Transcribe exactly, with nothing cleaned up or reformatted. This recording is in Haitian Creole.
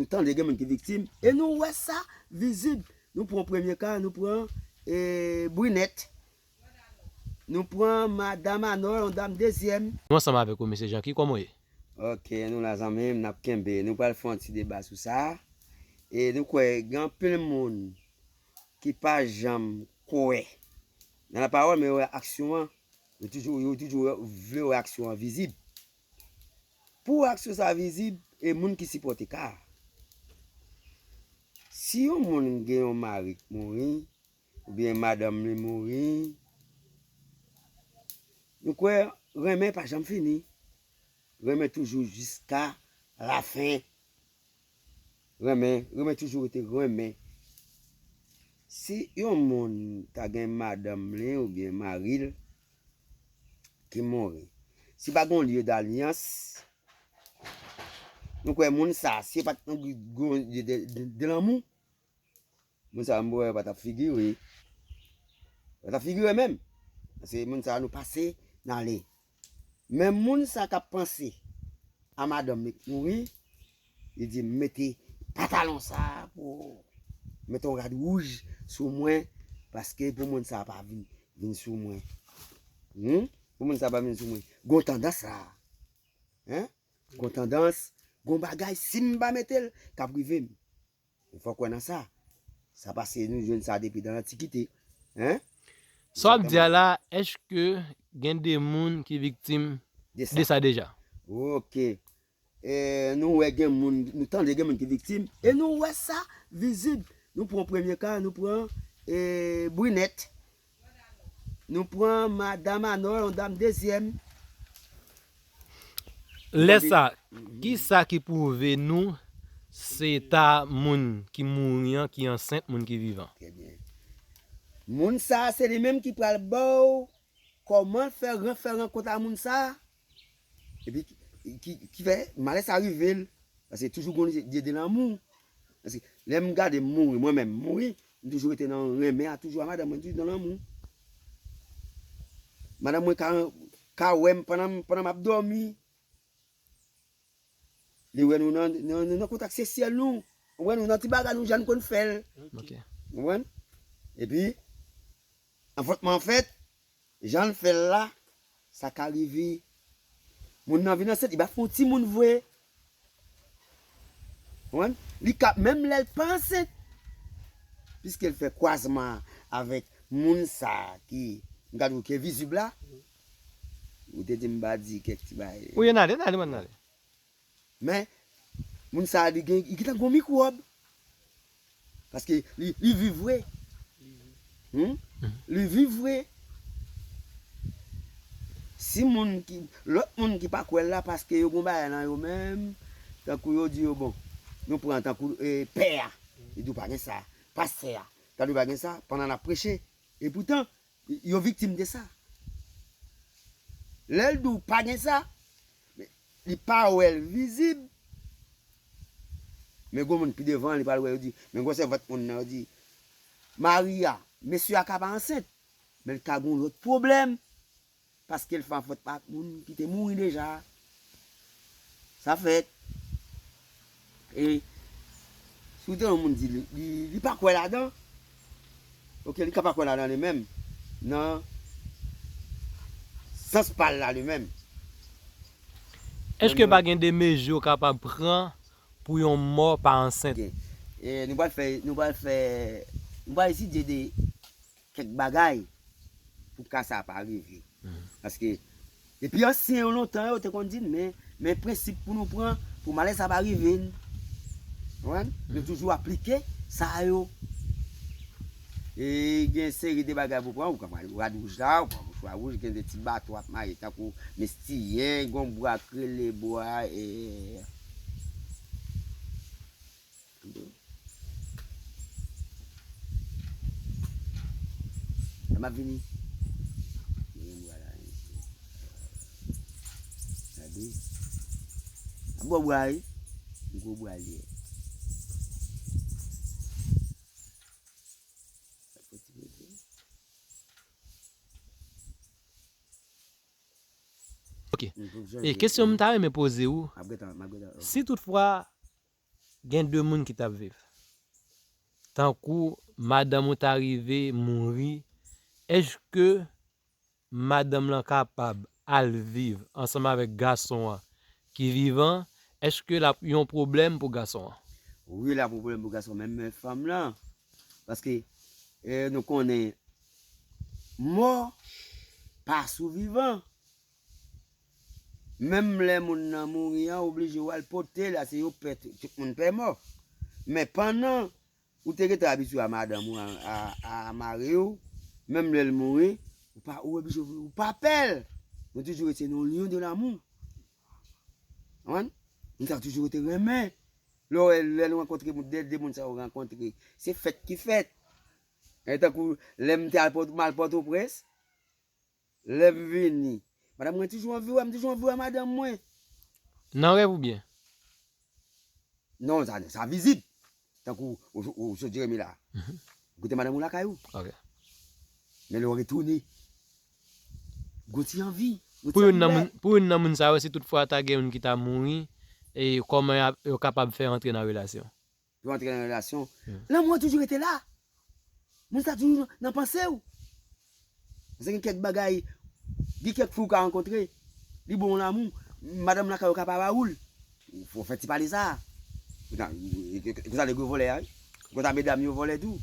Nou tande gen moun ki viktim. E nou wè sa vizib. Nou pran premye ka, nou pran e, Brinèt. Nou pran Madanm Anòl, yon dam dezyèm. Nou ansanm avèk ou, mesye Janky, kòman w ye? Ok, nou la zanmi m, n ap kenbe. Nou pral fè yon ti deba sou sa. E nou kwè gen anpil moun ki pa janm kwè nan lapawòl, men yo wè aksyon an. Yo toujou, yo toujou vle wè aksyon an vizib. Pou aksyon sa vizib, e moun ki sipòte ka. Si yon moun gen yon mari k mouri, oubyen madanm li mouri, nou kwè renmen pa janm fini. Renmen toujou jiska lafen. Renmen, renmen toujou rete renmen. Si yon moun ta gen madanm li oubyen mari l ki mouri, si pa gen yon lye dalyans, nou kwè moun sa, si yo pa t gen yon lye de, de, de lanmou, moun sa, m wè, pa t ap figire. Pa t ap figire menm. Paske moun sa, nou pase, n ale. Men moun sa k ap panse a madanm li k mouri, li di, "M mete pantalon sa pou mete yon rad wouj sou mwen, paske pou moun sa pa vin, vin sou mwen." Hmm? Pou moun sa pa vin sou mwen. Gon tandans la. Hein? Gon tandans, gon bagay, si m pa mete l, k ap rive m. Fòk wè nan sa. Sa pase, nou jwenn sa depi nan lantikite. Hein? Sa w ap di a la, èske gen de moun ki viktim de sa deja? Ok. E, nou wè gen moun, nou tande gen moun ki viktim. E nou wè sa vizib. Nou pran premye ka, nou pran e, Brinèt. Nou pran Madanm Anòl, yon dam dezyèm. Lè sa, kisa ki pwouve nou se ta moun ki mouri an ki ansent moun ki vivan? Trè byen. Moun sa, se li menm ki pral ba w kòman fè ran-, fè rankont a moun sa, epi ki, ki, ki fè malè sa rive l. Paske toujou gon lye de lanmou. Paske lè m gade m mouri, mwen menm m mouri, m toujou rete nan renmen a toujou a madanm mwen, toujou nan lanmou. Madanm mwen ka, ka wè m pandan, pandan m ap dòmi. Li wè nou nan, nan, nan kontak seksyèl nou. Ou wè nou nan ti bagay nou jan n konn fè l. Ok. Ou konprann? Epi, anfòtman an fèt, jan l fè l la, sa ka rive. Moun nan vin ansent, li pa fè yon timoun vre. Ou konprann? Li ka, menm lè l pa ansent, piske l fè kwazman avèk moun sa ki, m ka di w ki envizib la, ou te di m pa di kèk ti bagay. Wi, ann ale, ann ale, ann ale. Men, moun sa a, li gen, li gentan gon mikwòb. Paske li, li viv vre. Hmm? Li viv vre. Si moun ki, lòt moun ki pa kwè l la, paske yo gon bagay nan yo menm, tankou yo di yo, bon, nou pran tankou, e, pè a. Li di w pa gen sa. Pastè a. Li di w pa gen sa, pandan l ap preche. Epoutan, yo viktim de sa. Lè l di w pa gen sa, li pa wè l vizib. Men gon moun pi devan, li pral wè, yo di, men gwosè vant moun nan, yo di, mari a, mesye a ka pa ansent, men l ka gon lòt pwoblèm, paske l fè anfòtman ak moun ki te mouri deja. Sa fèt. E si w tande yon moun di li, li, li pa kwè ladan, ok, li ka pa kwè ladan li menm, nan sans pa l la li menm. Èske pa gen de mezi w kapab pran pou yon mò pa ansent? Gen. E nou pral fè, nou pral fè, nou pral etidye de kèk bagay pou ka sa pa rive. Paske depi ansyen yo lontan yo te konn di n, men, men prensip pou nou pran pou malè sa pa rive n. Konprann? Nou toujou aplike sa yo. E gen seri de bagay pou pran, ou ka pran rad wouj la, ou pran mouchwa wouj, gen de ti bato ap maye tankou mestiyen, gon bwa k rele bwa, e, Lè m ap vini. Mwen menm bwa la, mesye. Gade. M ap bwè bwa, wi. M gwo bwa l ye. Ok. E kesyon m ta renmen poze w, si toutfwa Gen de moun ki t ap viv. Tankou madanm ou ta rive mouri, èske madanm lan kapab al viv ansanm avèk gason an ki vivan? Èske l ap yon pwoblèm pou gason an? Wi, l ap yon pwoblèm pou gason, menm fanm lan. Paske eh, nou konnen mò pa sou vivan. Menm lè moun nan mouri an, oblije w al pote l, se yo pè, tout moun pè mò. Men pandan ou te gentan abitye a madanm ou, a, a, a mari w, menm lè l mouri, ou pa, ou oblije, ou pa pè l. Nou toujou rete nan lyon de lanmou. Konprann? Nou ta toujou rete renmen. Lè w wè, lè nou rankontre moun, de, de moun sa yo rankontre, se fèt ki fèt. E tankou lè m te al Pòt-, m al Pòtoprens, lè m vini, madanm mwen toujou anvi wè m, toujou anvi wè madanm mwen. Nan rèv oubyen? Non, sa, sa vizit. Tankou ou, ou, ou sot Jeremi la. Mhm. Kote madanm ou lakay ou. Ok. Men lè w retounen, gon ti anvi. Gon ti Pou youn nan anvi moun, pou youn nan moun sa yo, si toutfwa ta gen youn ki ta mouri, e kòman y ap, yo kapab fè antre nan relasyon? Pou antre nan relasyon. Hmm. Lanmou an toujou rete la. Moun sa toujou nan panse w. Paske gen kèk bagay, gen kèk fi w ka rankontre, li bon lanmou, madanm lakay ou ka pa ba ou l. Ou fò fè ti pale sa. Konsa, konsa nèg yo vòlè a, wi. Konsa medam yo vòlè tou.